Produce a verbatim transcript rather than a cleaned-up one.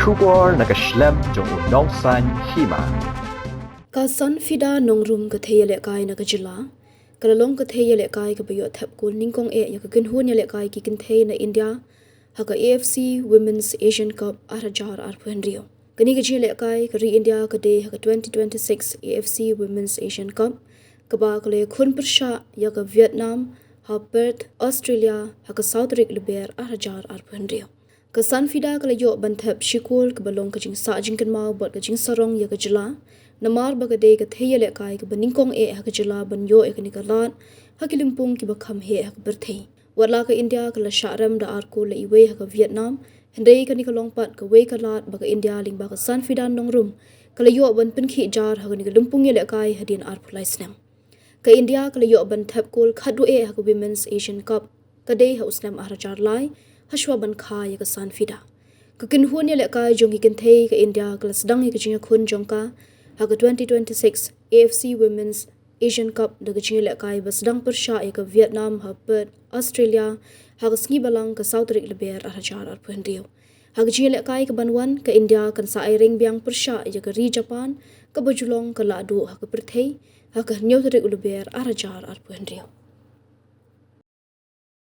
Khubor na ka shlem jong u nongsaiñ hima. Ka Sanfida Nongrum, ka thei ïalehkai na ka jylla, ka la long ka thei ïalehkai kaba ïoh thep kol nyngkong eh ïa ka kynhun ïalehkai ki kynthei na India ha ka A F C Women's Asian Cup ar hajar arphew hynriew. Kane ka jingïalehkai ka ri India ka dei ha ka twenty twenty-six A F C Women's Asian Cup, kaba ka la ïakhun pyrshah ïa ka Vietnam ha Perth, Australia, ha ka saw tarik Lber ar hajar arphew hynriew. Ka Sanfida ka la ïoh ban thep shikol, kaba long ka jingsah jingkynmaw bad ka jingsarong ïa ka jylla, namar ba ka dei ka thei ïalehkai kaba nyngkong eh ha ka jylla ban ïoh ïa kane ka lad ha ki lympung kiba kham heh ha ka pyrthei. Wat la ka India ka la shah rem da ar kol la iwei ha ka Vietnam, hynrei kane ka long pat kawei ka lad ba ka India lyngba ka Sanfida Nongrum ka la ïoh ban pynkhih jar ha kane ka lympung ïalehkai hadien arphew lai snem. Ka India ka la ïoh ban thep kol khatduh eh ha ka Women's Asian Cup, ka dei ha u snem ar hajar lai, hashwa ban kha ïa ka Sanfida. Ka kynhun ïalehkai jong ki kynthei ka India ka la sdang ïa ka jingïakhun jong ka ha ka twenty twenty-six A F C Women's Asian Cup da ka jingïalehkai ba sdang pyrshah ïa ka Vietnam ha Perth, Australia, ha ka sngi Balang ka saw tarik Lber ar hajar arphew hynriew. Ha ka jingïalehkai kaban wan, ka India kan sa aireng biang pyrshah ïa ka ri Japan, kaba ju long ka lahduh ha ka pyrthei, ha ka hynñiew tarik u Lber ar hajar arphew hynriew.